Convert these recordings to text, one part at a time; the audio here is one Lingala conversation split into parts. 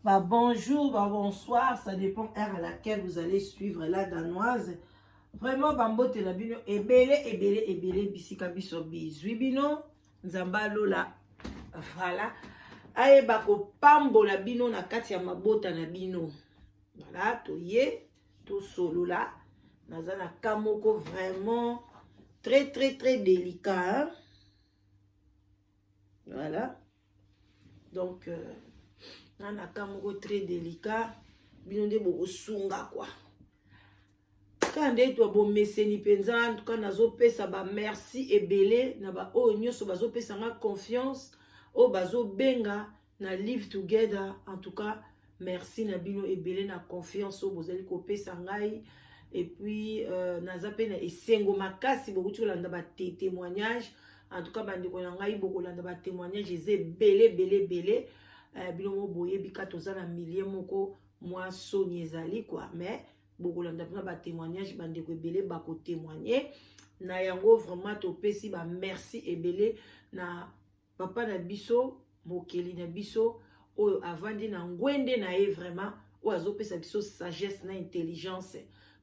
Ba bonjour, ba bonsoir, ça dépend heure à laquelle vous allez suivre La Danoise. Vraiment bambote na bino ebele ebele ebele bisika biso bizwi bino. Nzambe alola, voilà, ayeba kopambola bino na kati ya mabota na bino. Voilà, toye tosolola. Naza na cas moko vraiment très très très délicat, hein? Voilà, donc na na cas moko très délicat, bino nde bokosunga quoi. Kaka nde to bomeseni mpenza. En tout cas, nazopesa bamerci ebele na baoyo nyonso bazopesa nga confiance, oyo bazobenga na Live Together. En tout cas, merci na bino ebele na confiance oyo bozali kopesa ngai. Et puis naza mpe na esengo makasi bokuti kolanda batémoignage. En tout cas, bandeko na ngai, bokolanda batémoignage eza ebele ebele ebele. Bino mo boyebi ka toza na milieu moko mwa soni ezali quoi, mais bokolanda mpena batémoignage, bandeko ebele bakotémoigne na yango. Vraiment, topesi bamerci ebele na papa na biso, mokeli na biso, oyo avandi na ngwende na ye, vraiment oyo azopesa biso sagesse na intelligence.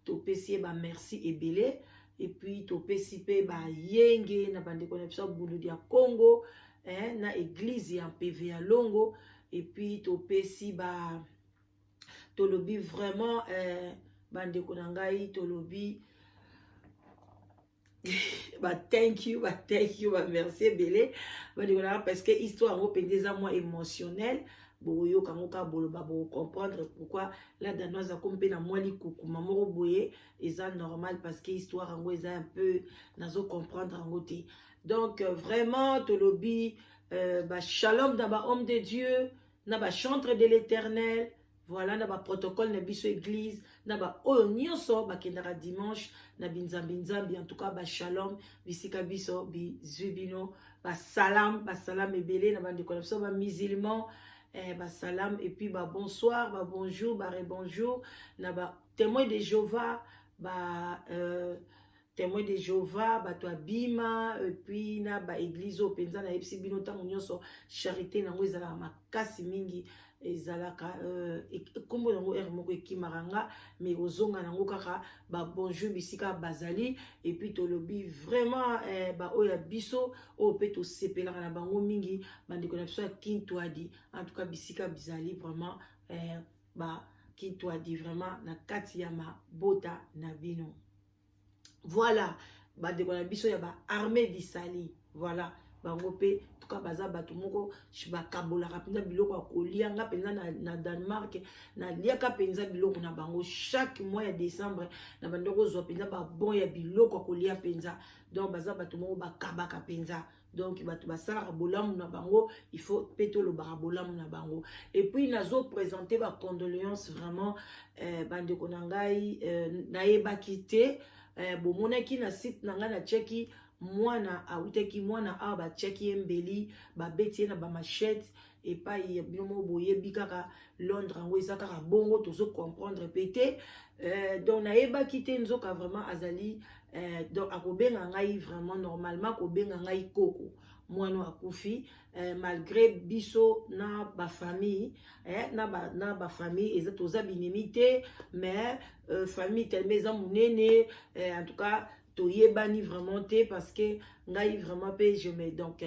Topesi ye bamerci ebele. Et puis topesi mpe bayenge na bandeko na biso ya Buludi ya Congo, eh, na église ya Mpv ya Longo. Et puis topesi ba tolobi vraiment, eh, bandeko na ngai, tolobi ba thank you, ba thank you, ba merci ebele, bandeko na ngai, parce que histoire yango mpenza eza mwa émotionnel. Bokoyoka yango kaka, boloba, bokocomprendre pourquoi La Danoise akomi mpe na mwa likukuma moko boye. Eza normal parce que histoire yango eza un peu, nazocomprendre yango te. Donc vraiment, tolobi bashalom na bahomme de Dieu, na bachantre de l'Éternel, voilà, na baprotocole na biso église, na baoyo nyonso bakendaka dimanche na binzambi nzambi. En tout cas, bashalom bisika biso bizwi bino. Basalam, basalam ebele na bandeko na biso bamusulman, eh, basalam. Et puis babonsoir, babonjour, barebonjour na batémoin de Jéhovah, ba témoin de Jéhovah, bato ya bima, et puis na baéglise oyo mpenza nayebisi bino ntango nyonso, charité nango ezalaka makasi mingi. Ezalaka nkombo yango ere moko ekimaka nga, mais kozonga nango kaka. Babonjour bisika bazali. Et puis tolobi vraiment, baoyo ya biso oyo mpe tosepelaka na bango mingi, bandeko na biso ya Kintwadi. En tout cas, bisika bizali vraiment, bakintwadi vraiment na kati ya mabota na bino. Voilà, bandeko na biso ya baarmée du salut, voilà, bango mpe tuka baza bato moko bakabolaka mpenza biloko ya kolia. Nga mpenza na Danemark naliaka mpenza biloko na bango chaque mois ya décembre, na bando kozwa mpenza babon ya biloko ya kolia mpenza. Donc baza bato moko bakabaka mpenza. Donc bato basalaka bolamu na bango, il faut mpe tolobaka bolamu na bango. Et puis nazoprésente bacondoléance vraiment, bandeko na ngai, nayebaki te, bomonaki na site na ngai, natiaki mwana awutaki, mwana awa batiaki ye mbeli, babeti ye na bamachete epai. Bino moko boyebi kaka Londres yango eza kaka bongo, tozocomprendre mpe te. Donc nayebaki te, nzoka vraiment azali, donc akobenga ngai vraiment normalement, akobenga ngai koko. Mwana akufi, malgré biso na bafamille, na bafamille eza toza binemi te, mais famille tellement eza monene, en tout cas toyebani vraiment te, parce que ngai vraiment mpe je me donc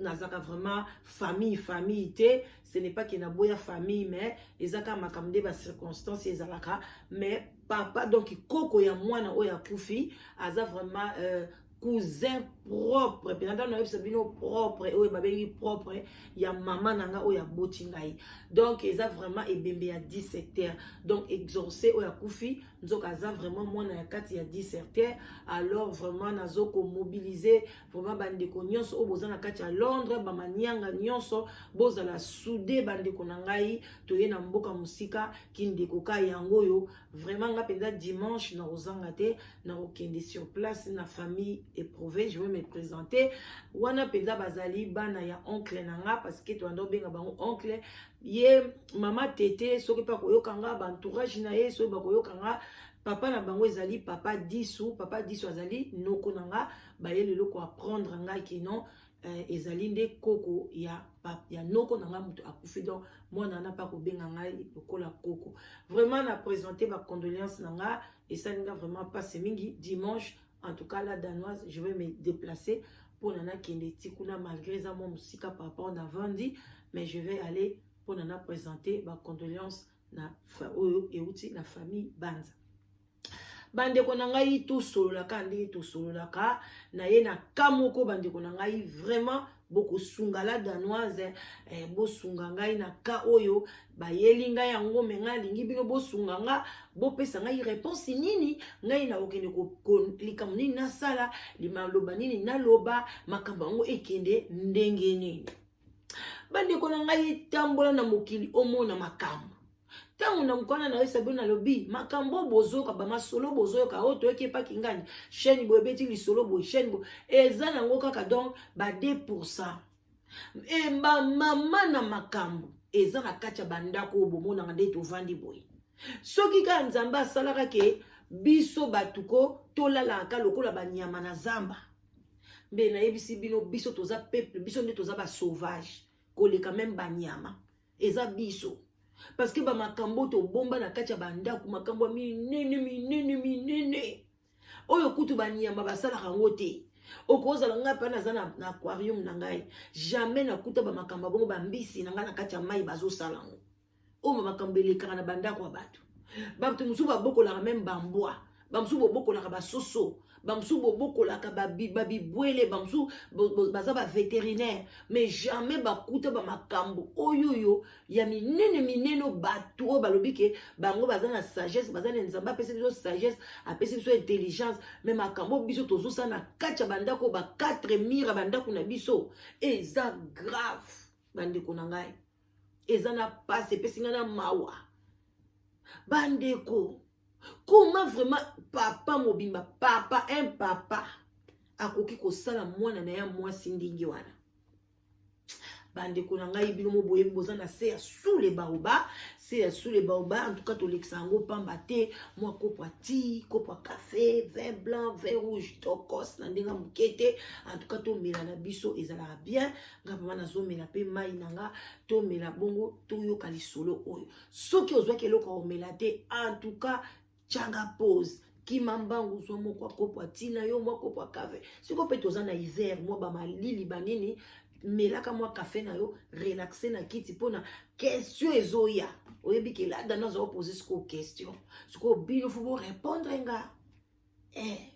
nazalaka vraiment famille famille te. Ce n'est pas que naboya famille, mais eza kaka makambo nde bacirconstance ezalaka. Mais papa, donc koko ya mwana oyo akufi, aza vraiment cousin propre mpenza. Ntango nayebisa bino propre, oyo babengi propre ya mama na nga oyo aboti ngai. Donc eza vraiment ebembe ya 10 hectares. Donc Exaucé oyo akufi, nzoka aza vraiment mwana ya kati ya 10 hectares. Alors vraiment nazokomobilize vraiment bandeko nyonso oyo boza na kati ya Londres, bamanianga nyonso, bozala soudés. Bandeko na ngai, toye na mboka mosika, kindeko ka yango oyo. Vraiment nga mpenza dimanche nakozanga te, nakokende sur place na famille éprouvé. Je vais me présenter wana mpenza. Bazali bana ya oncle na nga, parce que toyanda obenga bango oncle. Ye mama tete, soki mpe akoyoka nga, baentourage na ye soki bakoyoka nga, papa na bango ezali papa Disu. Papa Disu azali noko na nga. Baye lelo koapprendre ngai que non. Ezali nde koko ya noko na ngai moto akufi. Donc mwana wana mpe akobenga ngai lokola koko. Vraiment na présente bacondoléance na nga. Esali nga vraiment mpasi mingi. Dimanche, en tout cas, la Danoise, je vais me déplacer mpona nakende ti kuna, malgré eza mwa mosika par rapport na vandi, mais je vais aller mpona na présenter bacondoléance na oyo euti na famille Banza. Bandeko na ngai, tosololaka ndenge tosololaka na ye na ka moko. Bandeko na ngai, vraiment bokosunga la Danoise, bosunga ngai na ka oyo bayeli ngai yango. Me ngai alingi bino bosunga nga, bopesa ngai réponse nini ngai nakokende, likambo nini nasala, maloba nini naloba, makambo yango ekende ndenge nini. Bandeko na ngai, etambola na mokili, omona makambo. Ntango na mokwana nayesa bino, nalobi makambo bozoyoka, bamasolo bozoyoka oyo toyoki epaki ngani, chaîne boye ebeti lisolo boye, chaîne boye eza nango kaka. Donc ba 2 % e bamama na makambo eza na kati ya bandako oyo bomonaka nde tovandi boye. Soki kaka Nzambe asalaka ke biso bato ko tolalaka lokola banyama na zamba, mbe nayebisi bino, biso toza peuple, biso nde toza basauvage koleka même banyama. Eza biso, parce que bamakambo tobomba na kati ya bandako, makambo ya minene minene minene oyo kutu banyama basalaka yango te. Okozala ngai mpe naza na aquarium na ngai, jamais nakuta bamakambo ya bongo. Bambisi na ngai na kati ya mai bazosala yango. Oyo makambo elekaka na bandako ya bato. Bato mosusu babokolaka même bambwa, bamosusu bobokolaka basoso, bamosusu bobokolaka babibwele, bamosusu baza bavétérinaire, mais jamais bakuta bamakambo oyo oyo ya minene minene. Bato oyo balobi ke bango baza na sagesse, baza na Nzambe apesi biso sagesse, apesi biso intelligence, mais makambo biso tozosala na kati ya bandako, ba 4 murs ya bandako na biso, eza grave. Bandeko na ngai, eza na pasi, epesi ngai na mawa. Bandeko, comment vraiment papa mobimba, papa, un papa akoki kosala mwana na ya mwasi ndenge wana? Bandeko na ngai, bino mo boyebi, boza na se ya sous le baobab, se ya sous le baobab. En tout cas, tolekisa yango pamba te. Mwa kopo ya ti, kopo ya café, vin blanc, vin rouge, tokos na ndenge ya moke te. En tout cas, tomela na biso, ezalaka bien. Nga mama nazomela mpe mai na nga. Tomela bongo, toyoka lisolo oyo. Soki ozwaki eloko ya komela te, en tout cas tianga pause, kima mbangu, zwa moko ya kopo ya ntina yo, mwa kopo ya kafe. Sikoyo mpe toza na hiver, mwa bamalili banini, melaka mwa kafe na yo, relaxe na kiti mpona question ezoya. Oyebi ke la Danoise opose sikoyo question. Sikoyo bino faut borépondre nga,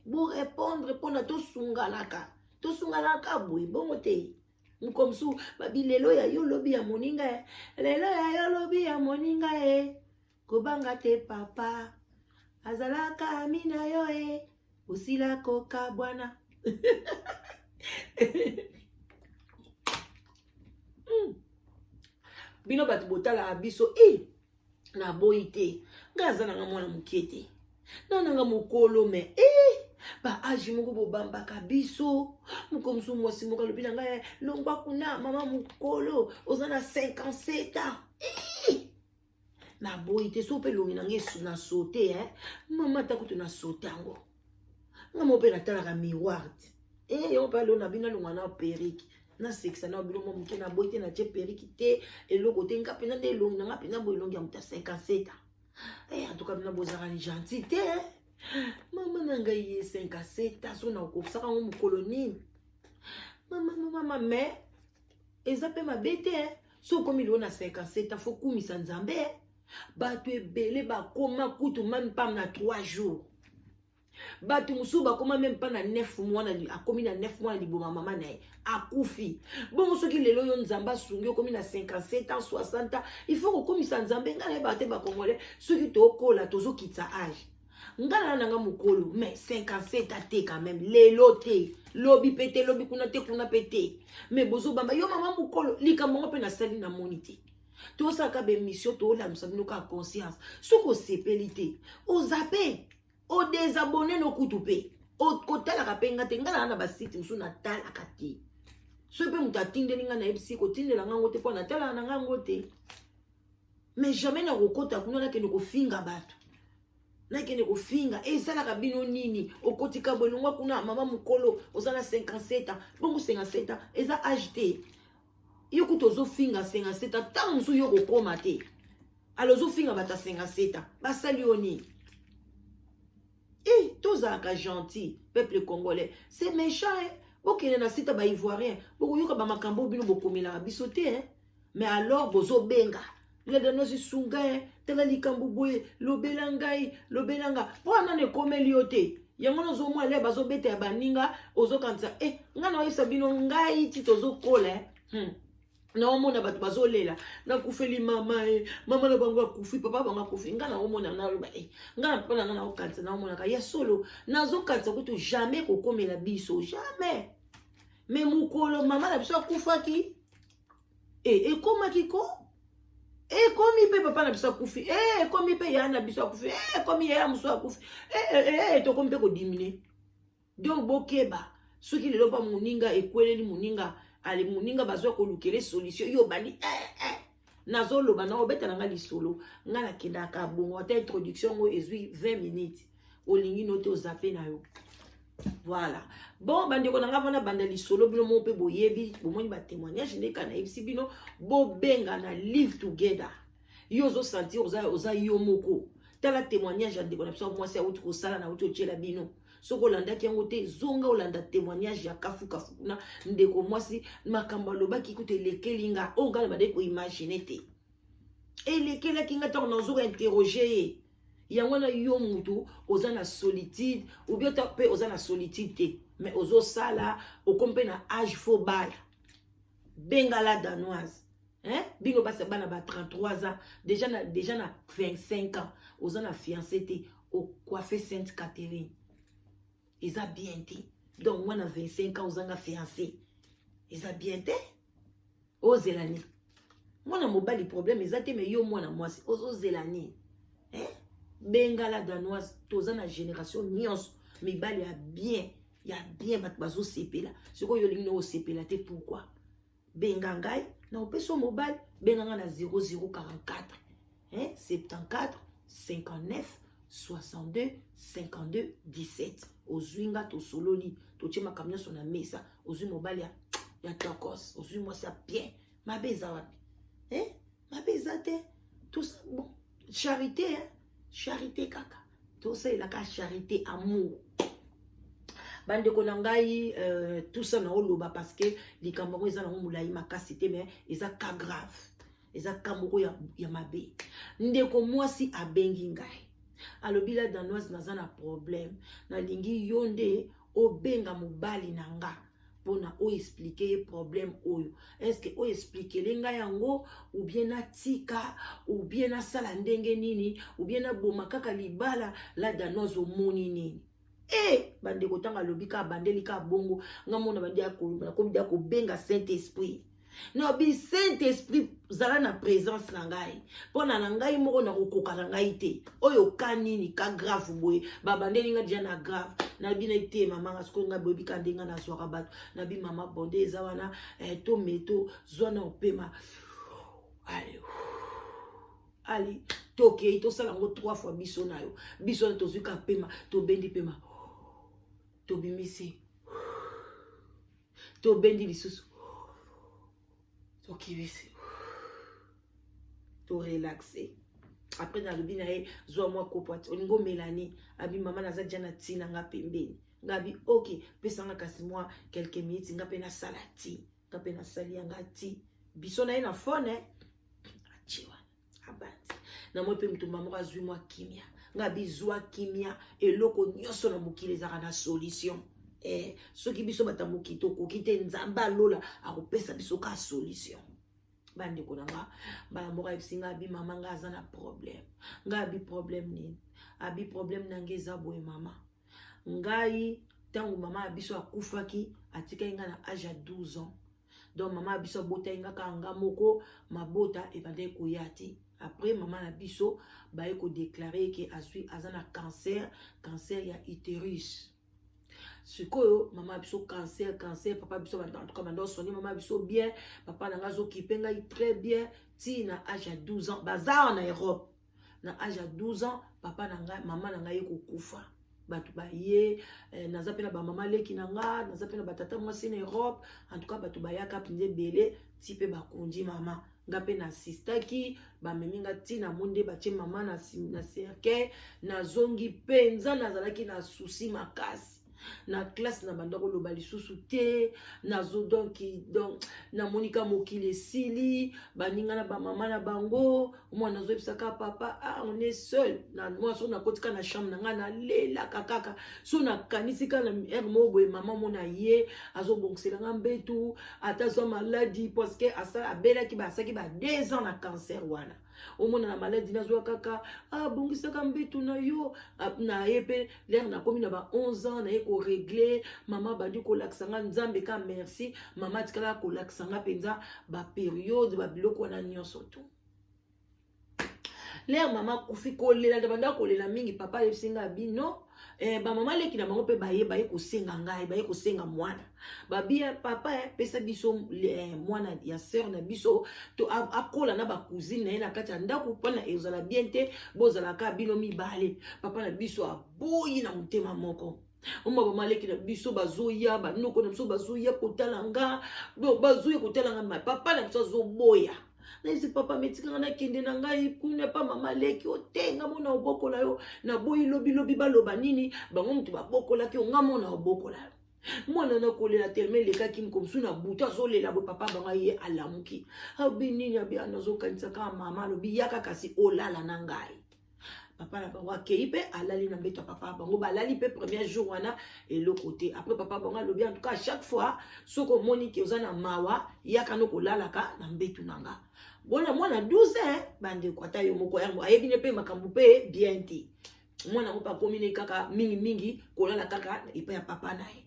borépondre mpona tosunganaka, tosunganaka boye bongo te. Moko mosusu babi lelo ya yo, lobi ya moninga e, lelo ya yo, lobi ya moninga e. Kobanga te, papa azalaka ami na yo e, osila kokabwana. Bino bato botalaka biso e, naboyi te, ngai aza nanga mwana moke te, na nanga mokolo, mais e baage moko bobambaka biso. Moko mosusu, mwasi moko alobi na ngai: "Longwa kuna, mama mokolo, oza na 57 ans." Naboyi te, so mpe elongi na ngai na sote, mama, ata kutu na sote yango, nga mo mpe natalaka miroir te. Yango mpe alelo na bino, alongwa na perruque, nasekisa na bino mwa moke. Naboyi te, natie perruque te, eloko te. Nga mpenza nde elongi na nga mpenza boye, elongi ya moto ya 57 ans. En tout cas, bino bozalaka gentil te. Mama na ngai ye 57 ans, so nakokosaka yango mokolo nini? Mama, mama, mais eza mpe mabe te. So okomi lelo na 57 ans, faut kumisa Nzambe. Bato ebele bakoma kutu même pas na 3 jours. Bato mosusu bakoma même pas na 9 mois, akomi na 9 mois na liboma mama na ye, akufi. Bongo soki lelo yo Nzambe asungi, okomi na 57 ans, 60 ans, il faut kokomisa Nzambe. Ngai nayebaka te, bacongolais soki tokola, tozokitisa age. Ngai na nanga mokolo, mais 57 ans te quand même. Lelo te, lobi mpe te, lobi kuna te, kuna mpe te, mais bozobamba yo mama mokolo. Likambo yango mpe nasali, namoni te. Tosalaka baémission, toolamusa bino kaka conscience. Soki osepeli te, oza mpe odésabonner no kutu mpe kotalaka mpe nga te. Nga naa na basite mosusu natalaka te. Soki mpe moto atindeli nga, nayebisi kotindela nga ngo te, mpo natalaka na nga ngo te. Mais jamais nakokota kuna, nakende kofinga bato. Nakende kofinga esalaka bino nini? Okotika bolongwa kuna, mama mokolo, oza na 57 ans. Bongo 57 ans eza age te. Yo kutu ozofinga 57 ans, ntango mosusu yo kokóma te. Alo ozofinga bato ya 57 ans, basali yo nini? E tozalaka gentil, peuple congolais c'est méchant, eh? Bokende na site baivoirien, bokoyoka bamakambo bino bokomelaka biso te, eh? Mais alors bozobenga leda nozisunga, eh? Tala likambo boye, lobela ngai, lobela nga mpo wana na ekomeli yo te. Yango nazomona le bazobeta ya baninga, ozokanisa e ngai naoyebisa bino ngai ti tozokola, eh? Naomona bato bazolela, nakufeli mama e, mama na bango akufi, papa bango akufi. Ngai naomona, naloba e ngai na papa na ngai, naokanisa, naomonaka ya solo, nazokanisa kutu jamais kokomela biso, jamais. Mais mokolo mama na biso akufaki e, ekomaki ko ekomi mpe papa na biso akufi e, ekomi mpe yaya na biso akufi e, ekomi yaya mosusu akufi e, e, tokomi mpe kodiminuer. Donc bokeba, soki lelo mpa moninga ekweleli moninga, ale moninga bazwa kolukele solution, yo bandi eh, eh. Nazoloba na obeta na nga lisolo, nga nakendaka bongo, ata introduction yango ezwi 20 minutes, olingi no te, ozape na yo. Voilà. Bon, bandeko na nga, vana banda lisolo. Bino moko mpe boyebi, bomoni batémoignage nde kaka nayebisi bino. Bobenga na Live Together. Yo ozosentir oza, oza yo moko, tala témoignage ya ndeko na biso mwasi awuti kosala na awuti otiela bino. Soki olandaki yango te, zonga olanda témoignage ya kafukafu kuna. Ndeko mwasi, makambo alobaki kutu elekeli nga, oyo ngai na bandaki koimaginer te, elekelaki nga ntango nazoka interroger ye. Yango wana, yo mutu oza na solitude, ou bien mpe oza na solitude te, mais ozosala, okomi mpe na age faut bala, benga La Danoise, hein? Bino basi, bana ba 33 ans déjà na 25 ans, oza na fiancé te, ocoiffer Sainte Catherine, eza bien te. Donc mwana 25 ans ozanga fiancé, eza bien te. Ozela nini? Mwana mobali, problème eza te, mais yo mwana mwasi ozozela nini, eh? Benga La Danoise. Toza na génération nyonso, mibali ya bien, ya bien, bato bazosepela. Sikoyo olingi na osepela te, pourquoi? Benga ngai na opesi yo mobali. Benga ngai na 0044, hein, 74 59 62 52 17. Ozwi nga, tosololi, totie makambo nyonso na mesa. Ozwi mobali ya tokos, ozwi mwasi ya bien. Mabe eza wapi, eh? Mabe eza te. Tosa bon charité, hein? Charité kaka, tosalelaka charité, amour. Bandeko na ngai, tout ça naoloba parce que likambo yango eza nango molai makasi te, mais eza cas grave, eza cas moko ya mabe. Ndeko mwasi abengi ngai, alobi: "La Danoise, naza na problème, nalingi yo nde obenga mobali na nga mpona oexpliquer ye problème oyo. Est-ce oexpliquele ngai yango, ou bien natika, ou bien nasala ndenge nini, ou bien naboma kaka libala? La Danoise, omoni nini?" E bandeko, ntango alobi kaka, bandeli kaka bongo, nga mona bandi nakomi dia kobenga Saint Esprit. Nabi: "Saint Esprit, zala na présence na ngai, mpo na ngai moko nakokoka na ngai te. Oyo ka nini, cas grave boye?" Babandeli nga dia na grave. Nabi na te, mama nga sikoyo, ngai boyebi ka ndenge nazwaka bato. Nabi: "Mama, bonde eza wana, eh, tome tozwa na opema. Ale ale, tokei tosala yango trois fois, biso na yo, biso na tozwi ka pema, tobendi pema, tobimisi, tobendi lisusu, tokibisi, torelaxer." Après nalobi na ye: "Zwa mwa kopo, ati olingi omela nini?" Abi: "Mama, naza dia na ntina nga pembeni." Nga abi: "Ok, pesanga kasi mwa quelques minutes, nga mpe nasala ti nga mpe nasali yanga ti." Biso na ye na phone, atie wana, abandi na moi mpe motumba moko azwi mwa kimia. Nga bizwa kimia. Eloko nyonso na mokili ezalaka na solution. Soki biso bato ya mokili tokoki te, Nzambe alola akopesa biso ka solution. Bandeko na nga, mbala moko ayebisi nga, abi: "Mama, nga aza na problème." Nga abi: "Problème nini?" Abi: "Problème na nga eza boye, mama. Ngai, ntango mama ya biso akufaki, atikaki nga na age ya 12 ans. Donc mama ya biso abotaki nga kaka nga moko, mabota ebandaki koya te. Après mama na biso, baye kodéclarer ke azwi, aza na cancer, cancer ya utérus. Sikoyo mama ya biso, cancer, cancer. Papa biso, en tout cas, banda osoni mama ya biso bien. Papa na nga azokipe ngai très bien ti na age ya 12 ans. Baza awa na Europe. Na age ya 12 ans, papa na ngai, mama na ngai ye kokufa. Bato baye, naza mpe na bamama leki na nga, naza mpe na batata mwasi na Europe. En tout cas, bato bayaka mpenza ebele ti mpe bakundi mama. Nga mpe naasistaki, bamemi nga ntina mo nde batie mama na cercueil. Nazongi mpenza, nazalaki na souci makasi. Na classe na banda koloba lisusu te. Nazo donc namoni ka mokili esili. Baninga na bamama na bango, mwana azoyebisaka papa: "Ah, on est seul." Na mwa so nakoti ka na chambre na ngai, nalelaka kaka. So nakanisi kaka na heure moko boye, mama mona ye azobongisela nga mbetu, ata azwa maladie, parce que abelaki, basalaki ba 2 ans na cancer wana. Omona na maladie, nazwa kaka abongisaka mbetu na yo. Na ye mpe l'heure nakomi na ba 11 ans, naye korégler. Mama bandi kolakisa nga, Nzambe ka merci, mama atikalaka kolakisa nga mpenza bapériode, babiloko wana nyonso tu. L'heure mama akufi, kolela nde banda kolela mingi. Papa ayebisi nga bino, bamama leki na bango mpe baye kosenga ngai, baye kosenga mwana babi: "Papa, pesa biso mwana ya sœur na biso to akola na bacousine na ye na kati ya ndako, mpona ezala bien te bozalaka bino mibale." Papa na biso aboyi na motema moko. Oma bamaleki na biso bazoya, banoko na biso bazoya kotala nga, bazoya kotala nga, ma papa na biso azoboya. Nayesi papa metikanga, nakende na ngai kuna pa mama leki. Otenga mona obokola yo, naboyi. Lobilobi baloba nini? Bango moto babokolaki yo, nga mona obokola yo. Mwana nakolela telema elekaki mosusu na butu, azolela boye. Papa bango ye alamuki, abi nini? Abi nazokanisa kaka mama. Alobi: "Yaka kasi olala na ngai." Papa na bango akei mpe alali na mbeto ya papa bango. Balali mpe premier jour wana, eloko te. Après, papa bango alobi: "En tout cas, chaque fois soki omoni ke oza na mawa, yaka no kolalaka na mbetu na nga." Bona mwana 12 ans, bandeko, ata yo moko yango ayebi ne mpe makambo mpe bien te. Mwana yango mpe akomi ne kaka mingimingi kolala kaka epai ya papa na ye.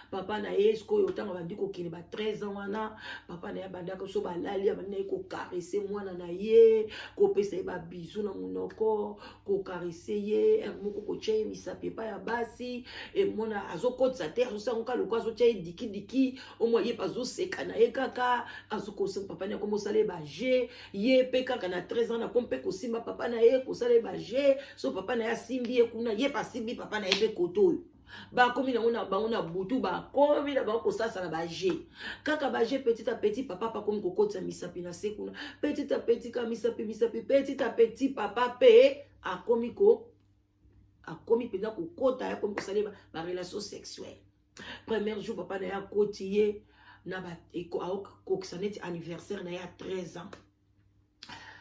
Papa na ye sikoyo, ntango abandi kokende ba 13 ans wana, papa na ye abandaka so balali, abandi na ye kocaresser mwana na ye, kopesa ye babisous na monoko, kocaresser ye heure moko, kotia ye misapi epai ya basi. Emona azokotisa te, azosangoka loko, azotia ye dikidiki. Omwa ye mpe azoseka na ye kaka, azokosa papa na ye, komosala ye bajeux. Ye mpe kaka na 13 ans nakomi mpe kosimba papa na ye, kosala ye bajeux. So papa na ye asimbi ye kuna, ye mpe asimbi papa na ye mpe koto oyo bakomi nango na bango na butu, bakomi na bango kosasala bajeux kaka, bajeux. Petit à petit, papa pakomi kokotisa misapi na se kuna, petit à petit ka misapi, misapi. Petit à petit, papa mpe akomi mpenza kokota, akomi kosala barelation sexuelle. Premier jour, papa na ye akoti ye na akokisa neti anniversaire na ye ya 13 ans.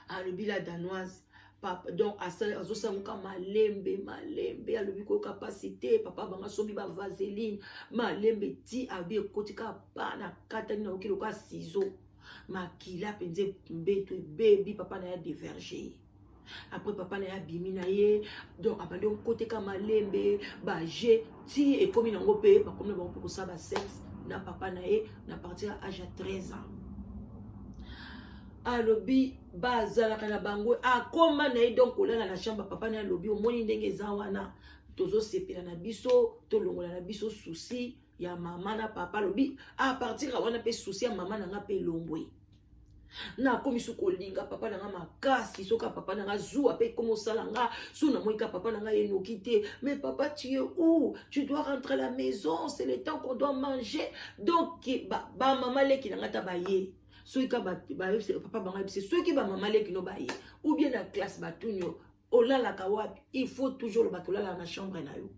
Alobi la Danoise, papa donc azosangoka malembe malembe. Alobi koyoka mpasi te. Papa bango asombi bavaseline, malembe ti abi ekoti kaka pa na katani, nayoki lokola ciseau, makila mpenza, mbeto ebebi. Papa na ye adévierger ye. Après, papa na ye abimi na ye, donc abandi okoteka malembe, bajeux ti ekomi nango mpe bakomi na bango mpe kosala basexe na papa na ye na partir ya age ya 13 ans. Alobi bazalaka na bango, akoma na ye donc kolala na chambre. Papa na ye alobi: "Omoni ndenge eza wana, tozosepela na biso, tolongola na biso souci ya mama na papa." Alobi à partir ya wana mpe souci ya mama na nga mpe elongwe. Nakomi so kolinga papa na nga makasi. Soki papa na nga zuwa mpe ekomi osala nga, so namoni ka papa na nga enoki te: "Mais papa, tu es où? Tu dois rentrer à la maison, c'est le temps qu'on doit manger." Donc bamama ba leki na nga ta baye, soki ka papa bango yebisi, soki bamama leki no baye ou bien na classe batuni yo: "Olalaka wapi?" Il faut toujours olobaki olalaka na chambre na yo,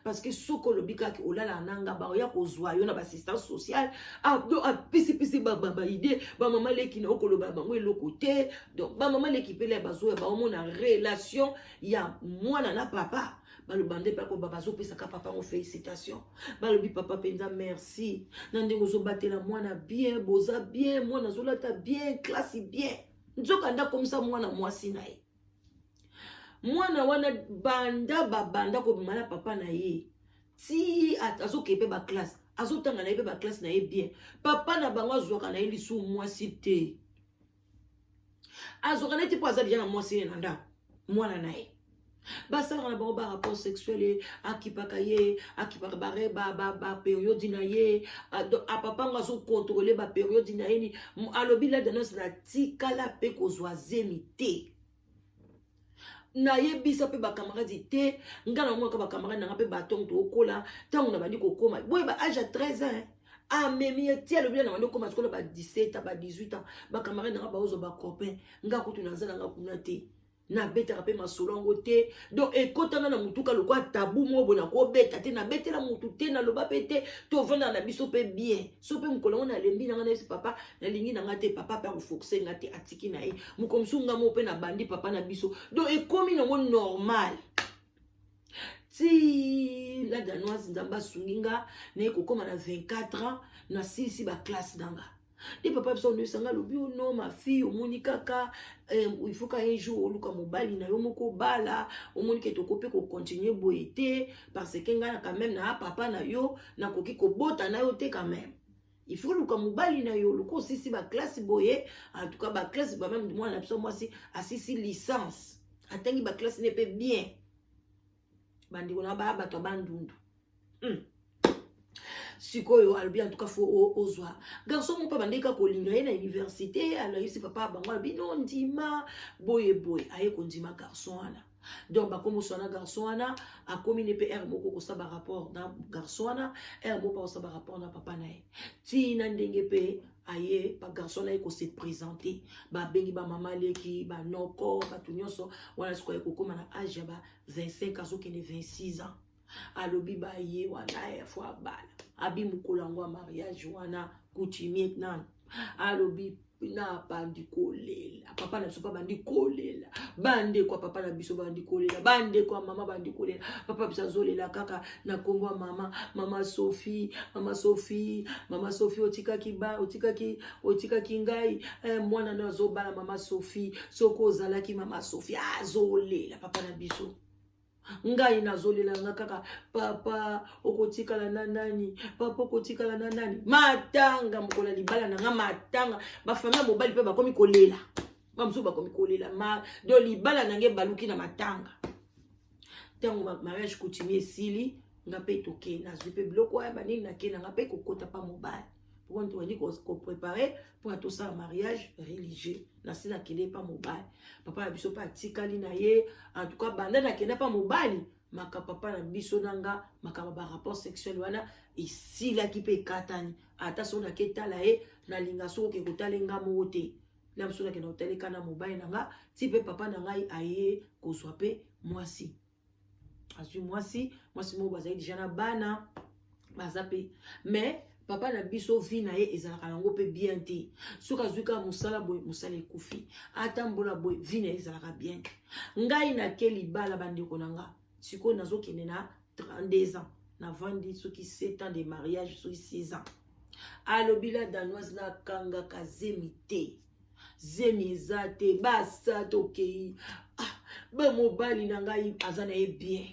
parce que soki olobi kaka olalaka na nga, baoya kozwa yo na baassistance sociale. Apisipisi baidées. Bamama leki na okoloba bango eloko te. Donc bamama leki mpele bazoya, baomona relation ya mwana na papa. Baloba nde mpe bazopesaka papa ngo félicitation. Balobi: "Papa mpenza, merci na ndenge ozobatela mwana bien, boza bien, mwana azolata bien, classe bien." Nzoka nde akomisa mwana mwasi na ye. Mwana wana, banda babanda kobima na papa na ye ti azokee mpe baclasse, azotanga na ye mpe baclasse na ye bien. Papa na bango azwaka na ye lisu mwasi te, azwaka na ye te, mpo aza deja na mwasi ye na ndako. Mwana na ye basalaka na bango barapport sexuel, ye akipaka ye, akipaka bapériode na ye. Apapa ngo azocontrôler bapériode na ye. Ni alobi la Danoise, natikala mpe kozwa zemi te. Nayebisa mpe bacamarade te. Nga namonaka bacamarade nanga mpe batongo tookola. Ntango nabandi kokóma boye, ba âge ya 13 ans, amemi ye ti alobi na bandi okóma sikola ba 17 ans, ba 18 ans, bacamarade nanga baozwa bacopain. Nga kutu naza nanga kuna te, nabetaka mpe masolo yango te. Donc ekotanga na motuka lokwa tabu moko boye, nakobeta te, nabetela motu te, naloba mpe te. Tovandaka na biso mpe bien. So mpe mokolo yango nalembi nanga, nayebisi papa nalingi nanga te. Papa mpe akoforcer nga te, atiki na ye. Mokolo mosusu nga moko mpe nabandi papa na biso. Donc ekomi nango normal ti la Danoise, Nzambe asungi nga, naye kokóma na 24 ans, nasilisi baclasse na nga. Nde papa biso oyebisanga, alobi: "O non, ma fille, omoni kaka il faut ka un jour oluka mobali na yo moko obala. Omoni ke toko mpe kocontinuer boye te, parce que ngai na quand même na papa na yo, nakoki kobota na yo te. Quand même il faut luka mobali na yo, luka osisi baclasse boye." En tout cas baclasse bameme, mwana na biso mwasi asisi licence, atangi baclasse ne mpe bien. Bandeko na baya bato ya Bandundu. Sikoyo alobi: "En tout cas faut ozwa garçon moko." Mpe bandeki kaka kolinga ye na université. Alayisi papa bango, alobi: "No, ndima boye boye." Aye kondima garçon wana. Donc bakomi wana, garçon wana akomi ne mpe ere moko kosala barapport na garçon wana, ere moko akosala barapport na papa na ye. Ntina ndenge mpe aye bagarçon na ye kose présenter, babengi bamama leki, banoko, bato nyonso wana. Sikoyo aye kokóma na âge ya ba 25, azokende 26 ans. Alobi baye wana ye faut abala. Abi mokolo yango ya mariage wana coutumier nano, alobi na bandi kolela. Papa na biso mpe bandi kolela, bandeko ya papa na biso bandi kolela, bandeko ya mama bandi kolela. Papa biso azolela kaka na nkombo ya mama: "Mama Sophie, mama Sophie, mama Sophie, otikaki ba otikaki otikaki ngai mwana no azobala. Mama Sophie, soki ozalaki mama Sophie." Azolela papa na biso, ngai nazolela nga kaka: "Papa, okotikala na nani? Papa, okotikala na nani?" Matanga, mokolo ya libala na nga, matanga, bafamille ya mobali mpe bakomi kolela, bamosusu bakomi kolela. Ma donc libala na ngai ebaluki na matanga. Ntango mariage coutumier esili, nga mpe toke, nazwi mpe biloko oyo banini, nake na nga mpe kokota pa mobali po tobandi kopréparer mpona tosala mariage religieux. Nasi nakende pa mobali, papa na biso mpe atikali na ye. En tout cas banda nakenda pa mobali, maka papa na biso na nga, makambo barapport sexuel wana esilaki mpe ekatani. Ata soki nake tala ye, nalinga soki oke kotala nga moko te, na mosusu nakenda kotaleka na mobali na nga. Ti mpe papa na ngai aye kozwa mpe mwasi, azwi mwasi, mwasi moko bazali déjà na bana, baza mpe. Mais papa na biso, vie na ye ezalaka yango mpe bien te. Soki azwi kaka mosala boye, mosala ekufi, atambola boye, vie na ye ezalaka bien te. Ngai nake libala, bandeko na nga, sikoyo nazokende na 32 ans, navandi soki 7 ans de mariage, soki 6 ans. Alobi: "La Danoise, nakangaka zemi te, zemi eza te." Basa tokei, ah, bamobali na ngai aza na ye bien,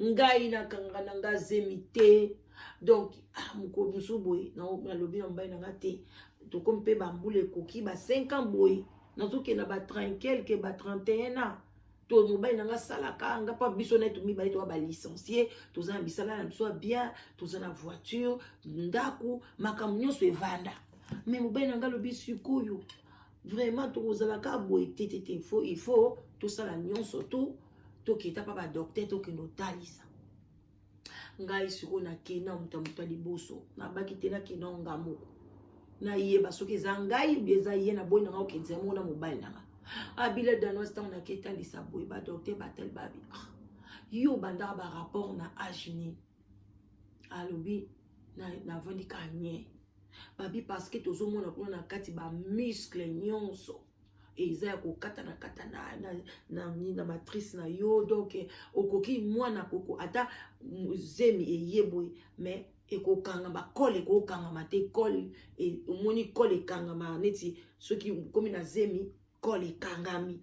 ngai nakangaka na nga zemi te. Donc ah, mokolo mosusu boye nalobi na mobali na nga te, tokomi mpe bambula ekoki ba 5 ans boye, nazokenda ba 30 quelque, ba 31 ans. To mobali na nga asalaka, nga mpa biso na ye tomibale toza balicencié, toza na misala na biso ya bien, toza na voiture, ndako, makambo nyonso evanda. Mais mobali na nga alobi: "Sikoyo vraiment tokozalaka boye te te te, il faut tosala nyonso to toketa mpa badocteur, tokende otalisa." Ngai sikoyo nakenda moto ya moto ya liboso, nabaki te, nakenda nga moko, nayeba soki eza ngai bi eza ye. Naboyi nanga okendisa moko na mobali nanga. Abila Danoise, ntango naketalisa boye, badocteur batali, babi: "Ah, yo bandaka barapport na âge nini?" Alobi: "Navandi ka nye." Babi: "Parce que tozomona kuna na kati bamuscle nyonso eza ya kokata na kata na matrice na yo. Donc okoki mwana koko, ata zemi eye boye, mais ekokangama, col ekokangama te. Col, omoni col ekangama neti soki okomi na zemi, col ekangami,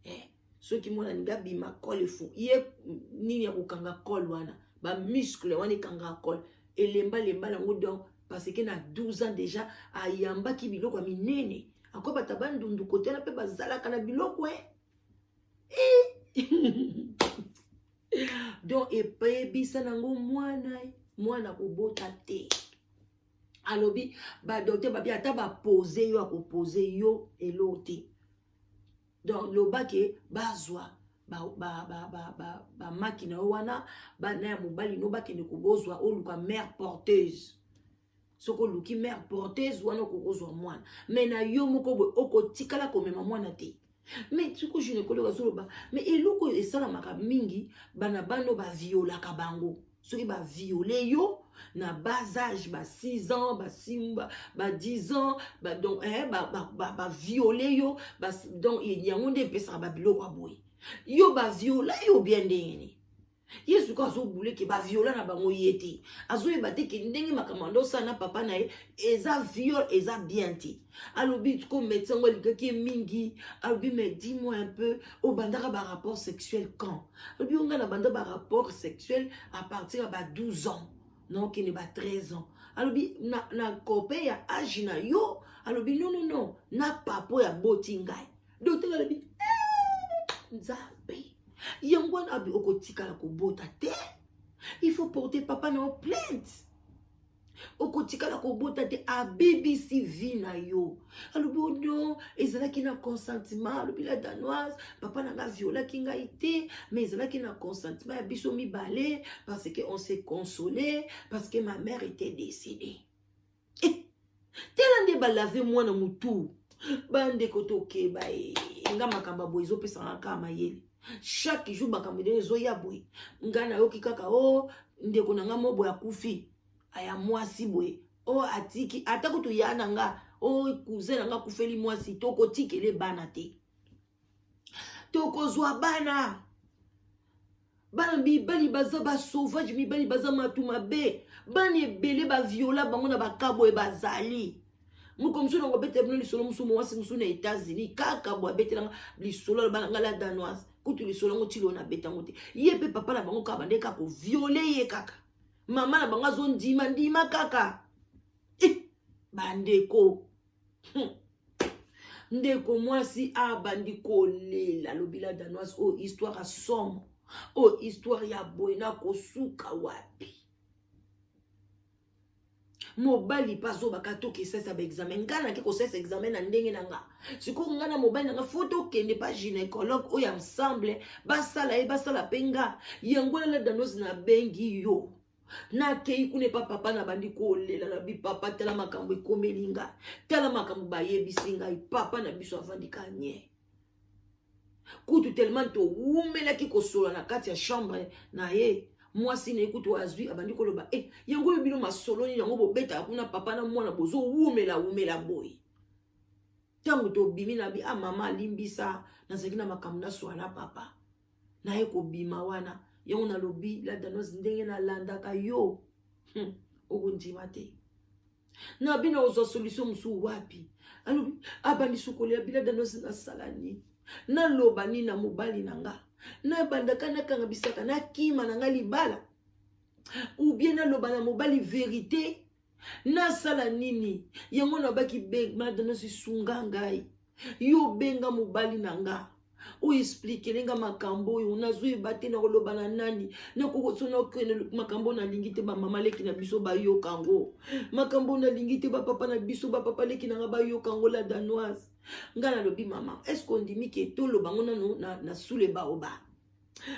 eh. Soki mwana alingi abima, col efu ye nini ya kokanga col wana, bamuscle wana ekangaka col, elembalemba yango. Donc parce que na 12 ans déjà ayambaki biloko ya minene, akoki bato Bandundu kotela mpe bazalaka na biloko e. Donc epebisa nango mwana, mwana kobota te. Alobi badocteur babi ata bapose yo, akopose yo elo te. Donc lobaki bazwa bamaki ba, ba, ba, na yo wana, bana ya mobali no bakende kobozwa. Oluka mère porteuse. Soki oluki mère porteuse wana, okokozwa mwana. Mais na yo moko boye, okotikala komema mwana te. Mais siko gynécologue azoloba, mais eloko oyo esalamaka mingi, bana bano baviolaka bango. Soki baviole yo na bas âge, ba 6 ans, ba 6, ba 10 ans, ba, donc eh, baviole ba, ba yo ba, donc yango nde epesaka babiloko ya boye. Yo baviola yo bien ndenge nini? Ye suka azobule ke baviola na bango ye te. Azoyeba te ke ndenge makambo ando osala na papa na ye eza viol, eza bien te. Alobi ko médecin ngo alingaki ye mingi. Alobi: "Mais dis-moi un peu, obandaka barapport sexuel quand?" Alobi: "O ngai nabanda barapport sexuel à partir ya ba 12 ans, naokende ba 13 ans." Alobi: Na copain ya âge na yo?" Alobi: "Non, non, non, na papa oyo aboti ngai." Docteur alobi: "Eh, Nzambe!" Yango wana abi okotikala kobota te. Il faut porter papa na yo plainte. Okotikala kobota te, abebisi vie na yo. Alobi: "O non, ezalaki na consentement." Alobi: "La Danoise, papa na nga violaki ngai te, mais ezalaki na consentement ya biso mibale, parce que on s'est consolé, parce que ma mère était décédée." Eh, tela nde balave mwana motu. Bandeko, tokeba. E nga makambo ya boye ezopesanga kaka mayele. Chaque jour makambo ndenge ezoya boye, ngai nayoki kaka o ndeko na nga mo boye akufi, aya mwasi boye, o atiki ata kutu ya na nga, o cousin na nga akufeli mwasi. Tokotikele bana te, tokozwa bana. Bana mibali baza basauvage, mibali baza matu mabe. Bana ebele baviola bango na baka boye bazali. Moko mosusu nango abetela bino lisolo mosusu, mwasi mosusu na États-Unis kaka boye, abetelanga lisolo. Aloba na ngai: "La Danoise, kutu lisolo yango tilo nabetango te." Ye mpe papa na bango kaka bande kaka koviole ye kaka, mama na bango azondima ndima kaka. Eh, bandeko. Ndeko mwasi abandi kolela. Alobi: "La Danoise, oyo histoire ya somo, oyo histoire ya boye, nakosuka wapi?" Mobali mpe azobaka tokesalisa baexamen. Ngai nake kosalisa examen na ndenge na nga. Sikoyo ngai na mobali na nga, faut tokende pa gynécologue oyo ensemble, basala ye, basala mpe nga. Yango wana, La Danoise, nabengi yo. Nakei kuna epa papa, na bandi kolela na bi: "Papa, tala makambo ekomeli nga, tala makambo bayebisi ngai." Papa na biso avandi ka nye. Kutu tellement towumelaki kosola na kati ya chambre na ye, mwasi na ye kutu azwi, abandi koloba: "E, yango oyo bino masolo nini yango bobetaka kuna, papa na mwana, bozowumela wumela boye?" Ntango tobimi na bi: "Ah mama, alimbisa, nazalaki na makambo naswala papa." Naye kobima wana, yango nalobi: "La Danoise, ndenge nalandaka yo, okondima te." Na bino ozwa solution mosusu wapi? Alobi, abandi sukolela bila: "Danoise, nasala nini? Naloba nini na mobali na nga? Nabandaka nakanga bisaka, nakima na nga libala, ou bien naloba na mobali vérité? Nasala nini?" Yango nabaki: "Madanosi, sunga ngai. Yo benga mobali na nga, oyo expliquele nga makambo oyo. Nazoyeba te nakoloba na nani. Nakokende makambo nalingi te bamama leki na biso bayoka yango, makambo nalingi te bapapa na biso, bapapa leki na nga bayoka yango." La Danoise, ngai nalobi: "Mama, est-ce ondimi ke toloba ngo nano na sule baoba?"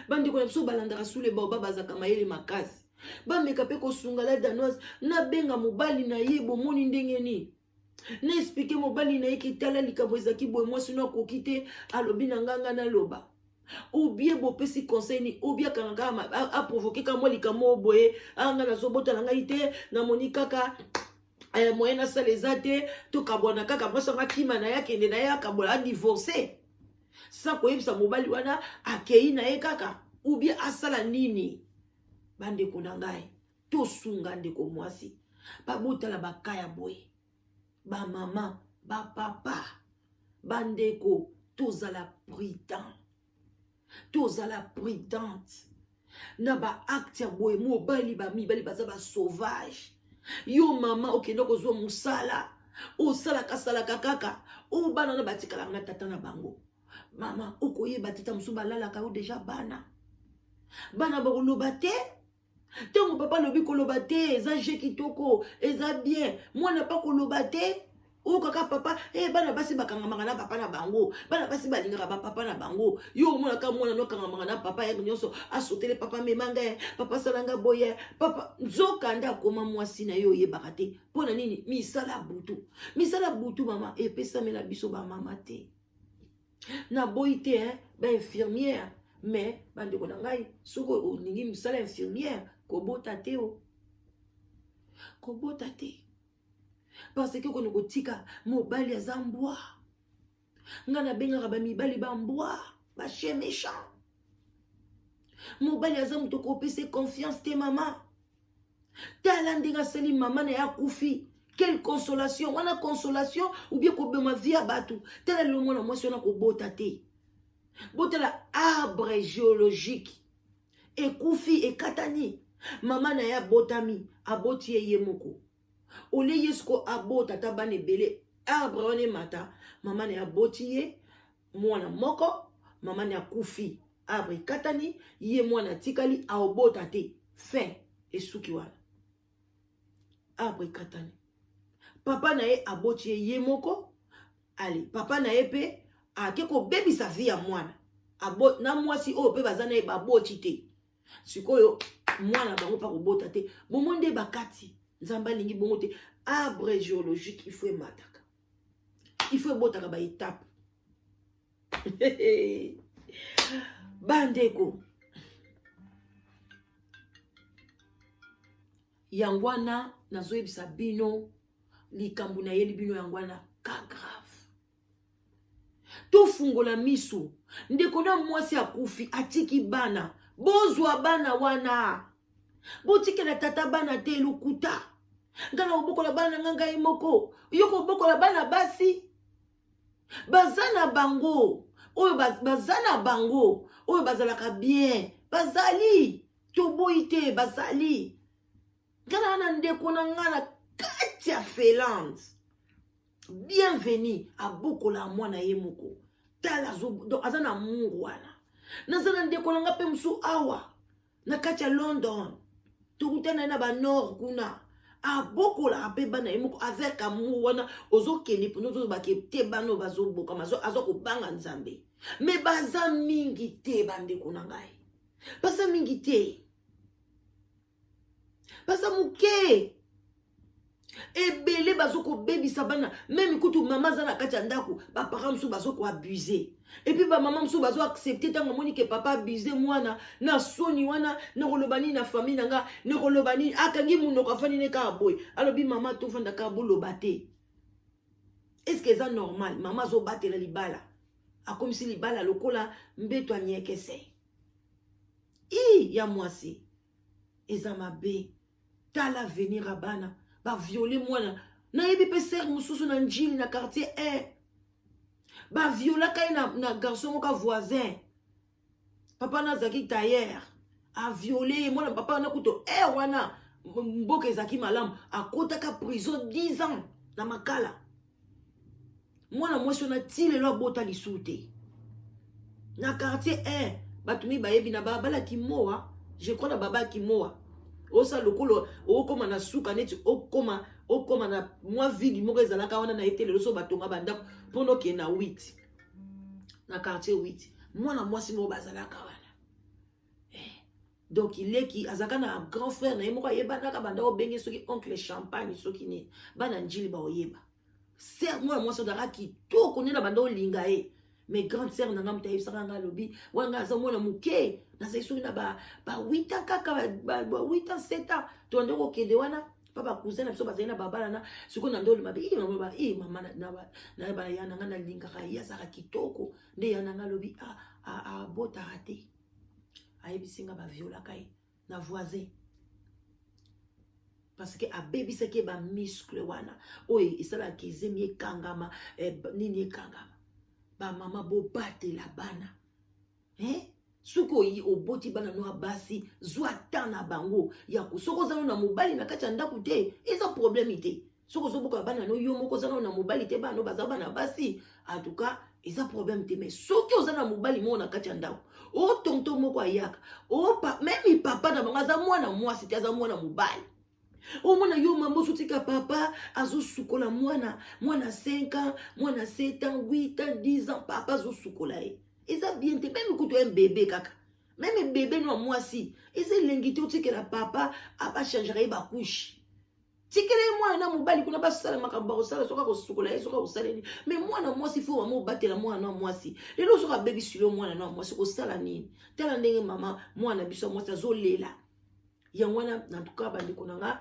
Bandeko na biso balandaka sule baoba, bazalaka mayele makasi, bameka mpe kosunga La Danoise. Nabenga mobali na ye, bomoni ndenge nini na expliquer mobali na ye ke tala likambo ezalaki boye, mwasi no akoki te, alobi na nga, nga naloba, ou bien bopesi conseil ni, ou bien akanga kaka, aprovoke kaka mwa likambo oyo boye: "Anga nazobota na ngai te, namoni kaka moyen nasala eza te, tokabwana kaka." Mwasi yango akima na ye, akende na ye, akabola, adivorce sans koyebisa mobali wana, akei na ye kaka, ou bien asala nini? Bandeko na ngai, tosunga ndeko mwasi. Babotala baka ya boye, bamama, bapapa, bandeko, tozala prudent, tozala prudente na baacte ya boye. Mobali, bamibali baza basauvage. Yo mama, okende kozwa mosala, osalaka salaka kaka, oyo bana na batikalaka na tata na bango. Mama, okoyeba tata mosusu balalaka yo déjà. Bana bakoloba te. Ntango papa alobi koloba te, eza je kitoko, eza bien. Mwana mpa koloba te. Oyo kaka papa eh, bana basi bakangamaka na papa na bango, bana basi balingaka bapapa na bango. Yo omonaka mwana no akangamaka na papa ye nyonso, asotele papa, mema ngai papa, sala nga boye papa, nzoka nde akoma mwasi na yo, oyebaka te. Mpo na nini? Misala butu, misala butu mama epesamela biso bamama te. Naboyi te eh, bainfirmière, mais bandeko na ngai, soki olingi mosala infirmière, kobota te, o kobota te, parce que okende kotika mobali aza mbwa. Ngai nabengaka bamibali bambwa, bachien méchant. Mobali aza moto okopesa confiance te. Mama, tala ndenge asali mama na ye, akufi. Quelle consolation wana? Consolation ou bien kobema vie ya bato? Tala lelo mwana mwasi wana kobota te. Botala arbre géologique ekufi, ekatani. Mama na ye abotami, aboti ye ye moko. Olie ye siko abota ata bana ebele, arbre wana emata. Mama na ye aboti ye mwana moko, mama na ye akufi, arbre ekatani, ye mwana atikali, aobota te. Fin, esuki wana, arbre ekatani. Papa na ye aboti ye ye moko. Ale, papa na ye mpe ake kobebisa vie ya mwana na mwasi oyo mpe baza na ye, baboti te. Sikoyo mwana bango mpa kobota te. Bomo nde bakati, Nzambe alingi bongo te. Arbre géologique, il faut emataka, il faut ebotaka baétape. Bandeko, yango wana nazoyebisa bino likambo nayeli bino, yango wana ka grave. Tofungola miso. Ndeko na mwasi akufi, atiki bana, bozwa bana wana, botikela tata bana te. Lokuta, ngai na kobokola bana na ngai moko. Yo kobokola bana basi baza na bango, oyo baza na bango, oyo bazalaka bien, bazali, toboyi te, bazali. Ngai na ndeko na ngai na kati ya Finlande, Bienvenu, abokola mwana ye moko. Tala, aza na amour wana. Naza na ndeko na nga mpe mosusu awa na kati ya London, tokutana ye na banord kuna, abokolaka mpe bana ye moko avec amour wana. Ozokende mpona ozobake te, bana oyo bazobokama, aza kobanga Nzambe. Mais baza mingi te, bandeko na ngai, baza mingi te, baza moke. Ebele bazokobebisa bana. Même kutu mama aza na kati ya ndako, baparent mosusu bazokoabuse. Et puis bamama mosusu bazoaccepte. Ntango amoni ke papa abuse mwana, na soni wana, nakoloba nini na famille na nga? Nakoloba nini? Akangi monoko, afandi ne kaka boye, alobi: "Mama, tofanda kaka, boloba te." Est-ce eza normal? Mama azobatela libala, akomisi libala lokola mbeto anyekese i ya mwasi. Eza mabe. Tala avenir ya bana, baviole mwana. Nayebi mpe sœur mosusu na Njili, na quartier 1, baviolaka ye na garçon moko voisin. Papa na azalaki tailleur, aviole ye mwana. Papa wana kuto e wana mboka ezalaki malamu, akotaka prison 10 ans na Makala. Mwana mwasi wana ti lelo abota lisusu te. Na quartier 1, bato mi bayebi, na balabala Kimoa, je crois, na baba Kimoa. Osala lokolo okóma na suka, neti okóma na mwa vide moko ezalaka wana na ye te. Lelo so batonga bandako mpona okende na 8, na quartier 8, mwana mwasi moko bazalaka wana. Donc leki azalaka na grand frère na ye moko ayebanaka, banda obenge soki oncle Champagne, soki nini, bana Njili baoyeba. Sœur, mwana mwasi azalaka kitoko nde na banda olinga ye. Mais grande sœur na nga moto ayebisaka nga, alobi wanga aza mwana moke, nazali soki na ba 8 ans kaka, ba 8 ans, 7 ans. Tobanda kokende wana mpa bacousin na biso bazali na babala na sikoyo na ndoli mabe. Mama, mama na ya na nga, nalingaka ye, azalaka kitoko nde. Ya na nga alobi abotaka te. Ayebisi nga baviolaka ye na voisin, parce que abebisaki ye bamuscle wana oyo esalaka ezemi ekangama, nini ekangama. Bamama, bobatela bana, eh? Soki oyi oboti bana no ya basi, zwa temps na bango ya soki oza no na mobali na kati ya ndako te, eza problème te. Soki ozobokola bana no yo moko, oza nano na mobali te, bana no baza bana basi, en tout cas eza problème te. Mais soki oza na mobali moko na kati ya ndako, o tonton moko ayaka, même papa na bango aza mwana mwasi te, aza mwana mobali. Omona yo mama, ozotika papa azosukola mwana, mwana 5 ans, mwana 7 ans, 8 ans, 10 ans, papa azosukola ye. Eza bien te. Même kutu un bébé kaka, même bébé no ya mwasi, eza elengi te otikela papa abachangeaka ye bacouches. Tikela ye mwana na mobali kuna, basala makambo bakosala, soki akosukola ye, soki akosaleli. Mais mwana mwasi, faut mama obatela mwana na mwasi. Lelo soki abebisili yo mwana na mwasi, kosala nini? Tala ndenge mama mwana biso ya mwasi azolela. Yango wana, na tuka, bandeko na nga,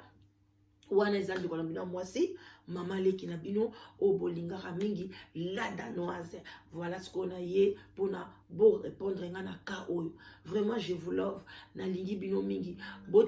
wana eza ndeko na bino ya mwasi, mama leki na bino oyo bolingaka mingi, la Danoise. Voilà, sikoyo na ye mpona borépondre nga na cas oyo. Vraiment, je vous love, nalingi bino mingi. Boti.